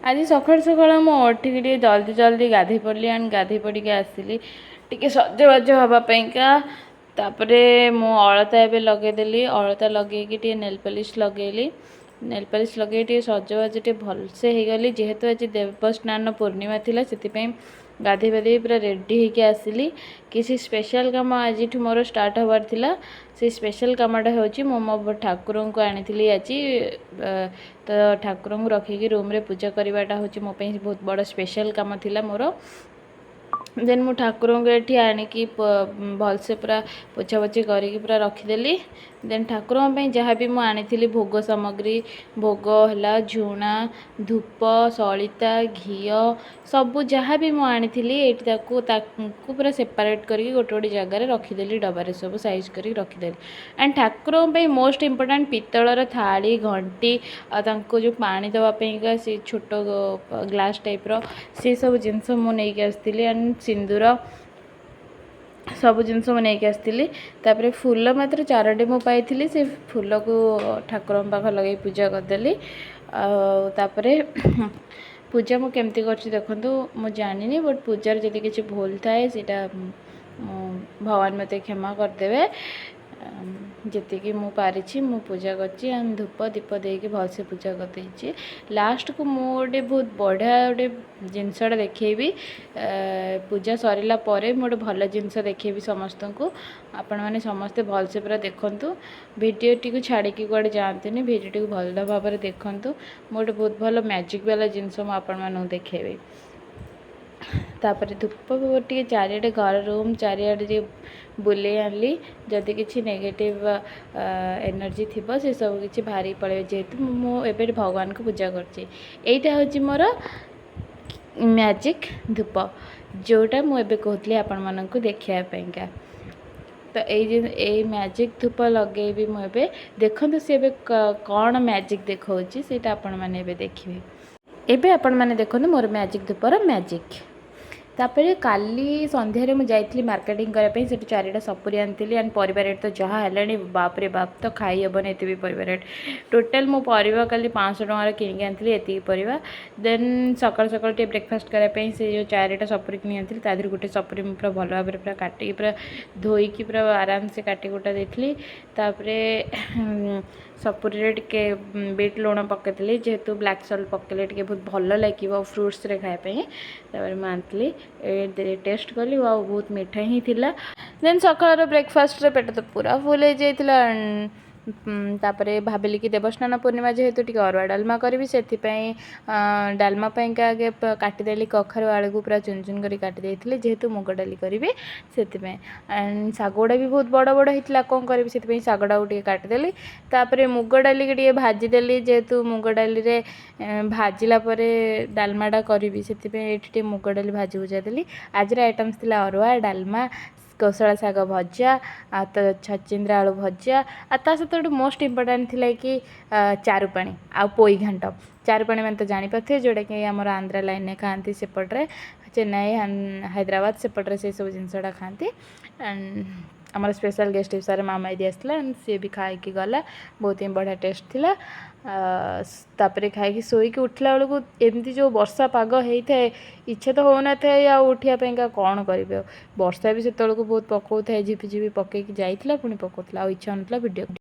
ଆଜି ସକାଳୁ ସକାଳୁ ମୁଁ ଉଠିକି ଟିକେ ଜଲ୍ଦି ଜଲ୍ଦି ଗାଧୋଇ ପଡ଼ିଲି ଆଣ୍ଡ ଗାଧୋଇ ପଡ଼ିକି ଆସିଲି ଟିକେ ସଜବାଜ ହେବା ପାଇଁକା। ତାପରେ ମୁଁ ଅଳତା ଏବେ ଲଗେଇଦେଲି। ଅଳତା ଲଗେଇକି ଟିକେ ନେଲ୍ ପଲିସ୍ ଲଗେଇଲି। ନେଲ୍ ପଲିସ୍ ଲଗେଇ ଟିକେ ସଜବାଜ ଟିକେ ଭଲସେ ହେଇଗଲି। ଯେହେତୁ ଆଜି ଦେବସ୍ନାନ ପୂର୍ଣ୍ଣିମା ଥିଲା, ସେଥିପାଇଁ ଗାଧୋଇ ପାଧୋଇ ପୁରା ରେଡ଼ି ହେଇକି ଆସିଲି। କିଛି ସ୍ପେଶାଲ୍ କାମ ଆଜିଠୁ ମୋର ଷ୍ଟାର୍ଟ ହେବାର ଥିଲା। ସେଇ ସ୍ପେଶାଲ୍ କାମଟା ହେଉଛି, ମୁଁ ମୋ ଠାକୁରଙ୍କୁ ଆଣିଥିଲି ଆଜି। ତ ଠାକୁରଙ୍କୁ ରଖିକି ରୁମ୍ରେ ପୂଜା କରିବାଟା ହେଉଛି ମୋ ପାଇଁ ବହୁତ ବଡ଼ ସ୍ପେଶାଲ୍ କାମ ଥିଲା ମୋର। ଦେନ୍ ମୁଁ ଠାକୁରଙ୍କୁ ଏଠି ଆଣିକି ଭଲସେ ପୁରା ପୋଛାପୋଛି କରିକି ପୁରା ରଖିଦେଲି। ଦେନ୍ ଠାକୁରଙ୍କ ପାଇଁ ଯାହା ବି ମୁଁ ଆଣିଥିଲି ଭୋଗ ସାମଗ୍ରୀ, ଭୋଗ ହେଲା ଝୁଣା, ଧୂପ, ସଳିତା, ଘିଅ, ସବୁ ଯାହା ବି ମୁଁ ଆଣିଥିଲି ଏଇଠି, ତାକୁ ପୁରା ସେପାରେଟ୍ କରିକି ଗୋଟେ ଗୋଟେ ଜାଗାରେ ରଖିଦେଲି। ଡବାରେ ସବୁ ସାଇଜ୍ କରିକି ରଖିଦେଲି। ଆଣ୍ଡ ଠାକୁରଙ୍କ ପାଇଁ ମୋଷ୍ଟ ଇମ୍ପୋର୍ଟାଣ୍ଟ ପିତ୍ତଳର ଥାଳି, ଘଣ୍ଟି ଆଉ ତାଙ୍କୁ ଯେଉଁ ପାଣି ଦେବା ପାଇଁକା ସେ ଛୋଟ ଗ୍ଲାସ୍ ଟାଇପ୍ର, ସେସବୁ ଜିନିଷ ମୁଁ ନେଇକି ଆସିଥିଲି। ଆଣ୍ଡ ସିନ୍ଦୁର, ସବୁ ଜିନିଷ ମୁଁ ନେଇକି ଆସିଥିଲି। ତାପରେ ଫୁଲ ମାତ୍ର ଚାରୋଟି ମୁଁ ପାଇଥିଲି। ସେ ଫୁଲକୁ ଠାକୁରଙ୍କ ପାଖରେ ଲଗେଇ ପୂଜା କରିଦେଲି। ଆଉ ତାପରେ ପୂଜା ମୁଁ କେମିତି କରୁଛି ଦେଖନ୍ତୁ। ମୁଁ ଜାଣିନି, ବଟ୍ ପୂଜାରେ ଯଦି କିଛି ଭୁଲ ଥାଏ, ସେଇଟା ମୁଁ ଭଗବାନ ମୋତେ କ୍ଷମା କରିଦେବେ। ଯେତିକି ମୁଁ ପାରିଛି, ମୁଁ ପୂଜା କରିଛି। ଆଣ୍ଡ ଧୂପ ଦୀପ ଦେଇକି ଭଲସେ ପୂଜା କରିଦେଇଛି। ଲାଷ୍ଟକୁ ମୁଁ ଗୋଟେ ବହୁତ ବଢ଼ିଆ ଗୋଟେ ଜିନିଷଟା ଦେଖେଇବି। ପୂଜା ସରିଲା ପରେ ମୁଁ ଗୋଟେ ଭଲ ଜିନିଷ ଦେଖେଇବି ସମସ୍ତଙ୍କୁ। ଆପଣମାନେ ସମସ୍ତେ ଭଲସେ ପୁରା ଦେଖନ୍ତୁ ଭିଡ଼ିଓଟିକୁ, ଛାଡ଼ିକି କୁଆଡ଼େ ଯାଆନ୍ତୁନି। ଭିଡ଼ିଓଟିକୁ ଭଲ ଭାବରେ ଦେଖନ୍ତୁ। ମୁଁ ଗୋଟେ ବହୁତ ଭଲ ମ୍ୟାଜିକ୍ ବାଲା ଜିନିଷ ମୁଁ ଆପଣମାନଙ୍କୁ ଦେଖେଇବି। ତାପରେ ଧୂପ ଟିକେ ଚାରିଆଡ଼େ, ଘର ରୁମ୍ ଚାରିଆଡ଼େ ଟିକେ ବୁଲେଇ ଆଣିଲି। ଯଦି କିଛି ନେଗେଟିଭ୍ ଏନର୍ଜି ଥିବ, ସେସବୁ କିଛି ବାହାରିକି ପଳେଇବ, ଯେହେତୁ ମୁଁ ଏବେ ଭଗବାନଙ୍କୁ ପୂଜା କରୁଛି। ଏଇଟା ହେଉଛି ମୋର ମ୍ୟାଜିକ୍ ଧୂପ, ଯେଉଁଟା ମୁଁ ଏବେ କହୁଥିଲି ଆପଣମାନଙ୍କୁ ଦେଖିବା ପାଇଁକା। ତ ଏଇ ମ୍ୟାଜିକ୍ ଧୂପ ଲଗେଇବି ମୁଁ ଏବେ। ଦେଖନ୍ତୁ ସେ ଏବେ କ'ଣ ମ୍ୟାଜିକ୍ ଦେଖାଉଛି, ସେଇଟା ଆପଣମାନେ ଏବେ ଦେଖିବେ। ଏବେ ଆପଣମାନେ ଦେଖନ୍ତୁ ମୋର ମ୍ୟାଜିକ୍ ଧୂପର ମ୍ୟାଜିକ୍। ତାପରେ କାଲି ସନ୍ଧ୍ୟାରେ ମୁଁ ଯାଇଥିଲି ମାର୍କେଟିଂ କରିବା ପାଇଁ। ସେଠି ଚାରିଟା ସପୁରୀ ଆଣିଥିଲି। ଆଣ୍ଡ ପରିବା ରେଟ୍ ତ ଯାହା ହେଲାଣି, ବାପରେ ବାପ, ତ ଖାଇ ହେବନି ଏତେ ବି ପରିବା ରେଟ୍। ଟୋଟାଲ୍ ମୁଁ ପରିବା କାଲି 500 ଟଙ୍କାର କିଣିକି ଆଣିଥିଲି, ଏତିକି ପରିବା। ଦେନ୍ ସକାଳୁ ସକାଳୁ ଟିକେ ବ୍ରେକଫାଷ୍ଟ କରିବା ପାଇଁ ସେ ଯେଉଁ ଚାରିଟା ସପୁରୀ କିଣି ଆଣିଥିଲି, ତା ଦେହରୁ ଗୋଟେ ସପୁରୀ ମୁଁ ପୁରା ଭଲ ଭାବରେ ପୁରା କାଟିକି, ପୁରା ଧୋଇକି, ପୁରା ଆରାମସେ କାଟି କୁଟା ଦେଇଥିଲି। ତାପରେ ସପୁରୀରେ ଟିକେ ବିଟ୍ ଲୁଣ ପକାଇଥିଲି, ଯେହେତୁ ବ୍ଲାକ୍ ସଲ୍ଟ ପକାଇଲେ ଟିକେ ବହୁତ ଭଲ ଲାଗିବ ଫ୍ରୁଟ୍ସରେ ଖାଇବା ପାଇଁ। ତାପରେ ମୁଁ ଆଣିଥିଲି, ଟେଷ୍ଟ କଲି ଆଉ ବହୁତ ମିଠା ହିଁ ଥିଲା। ଦେନ୍ ସକାଳର ବ୍ରେକଫାଷ୍ଟରେ ପେଟ ତ ପୁରା ଫୁଲ୍ ହେଇଯାଇଥିଲା। ତାପରେ ଭାବିଲି କି ଦେବସ୍ନାନ ପୂର୍ଣ୍ଣିମା ଯେହେତୁ, ଟିକେ ଅରୁଆ ଡାଲମା କରିବି। ସେଥିପାଇଁ ଡାଲମା ପାଇଁକା ଆଗେ କାଟିଦେଲି କଖାରୁ ଆଳୁକୁ, ପୁରା ଚୁନ ଚୁନ କରି କାଟି ଦେଇଥିଲି, ଯେହେତୁ ମୁଗ ଡାଲି କରିବି ସେଥିପାଇଁ। ଆଣ୍ଡ ଶାଗ ଗୁଡ଼ା ବି ବହୁତ ବଡ଼ ବଡ଼ ହେଇଥିଲା, କ'ଣ କରିବି? ସେଥିପାଇଁ ଶାଗଟାକୁ ଟିକେ କାଟିଦେଲି। ତାପରେ ମୁଗ ଡାଲିକି ଟିକେ ଭାଜିଦେଲି, ଯେହେତୁ ମୁଗ ଡାଲିରେ ଭାଜିଲା ପରେ ଡାଲମାଟା କରିବି, ସେଥିପାଇଁ ଏଇଠି ଟିକେ ମୁଗ ଡାଲି ଭାଜି ଭୁଜା ଦେଲି। ଆଜିର ଆଇଟମ୍ସ ଥିଲା ଅରୁଆ ଡାଲମା, କୋଶଳା ଶାଗ ଭଜା ଆଉ ତ ଛଚିନ୍ଦ୍ରା ଆଳୁ ଭଜା। ଆଉ ତା ସହିତ ଗୋଟେ ମୋଷ୍ଟ ଇମ୍ପୋର୍ଟାଣ୍ଟ ଥିଲା କି ଚାରୁ ପାଣି ଆଉ ପୋଇ ଘାଣ୍ଟ। ଚାରୁ ପାଣି ମାନେ ତ ଜାଣିପାରୁଥିବେ, ଯେଉଁଟାକି ଆମର ଆନ୍ଧ୍ରା ଲାଇନ୍ରେ ଖାଆନ୍ତି। ସେପଟରେ ଚେନ୍ନାଇ, ହାଇଦ୍ରାବାଦ ସେପଟରେ ସେସବୁ ଜିନିଷଟା ଖାଆନ୍ତି। ଆଣ୍ଡ ଆମର ସ୍ପେଶାଲ୍ ଗେଷ୍ଟ ହିସାବରେ ମାମା ଦିଦି ଆସିଥିଲା। ଆଣ୍ଡ ସିଏ ବି ଖାଇକି ଗଲା, ବହୁତ ହିଁ ବଢ଼ିଆ ଟେଷ୍ଟ ଥିଲା। ତାପରେ ଖାଇକି ଶୋଇକି ଉଠିଲା ବେଳକୁ ଏମିତି ଯେଉଁ ବର୍ଷା ପାଗ ହେଇଥାଏ, ଇଚ୍ଛା ତ ହେଉନଥାଏ ଆଉ ଉଠିବା ପାଇଁକା। କ'ଣ କରିବି ଆଉ? ବର୍ଷା ବି ସେତେବେଳକୁ ବହୁତ ପକାଉଥାଏ, ଝିପି ଝିପି ପକାଇକି ଯାଇଥିଲା, ପୁଣି ପକାଉଥିଲା। ଆଉ ଇଚ୍ଛା ହେଉନଥିଲା ଭିଡ଼ିଓ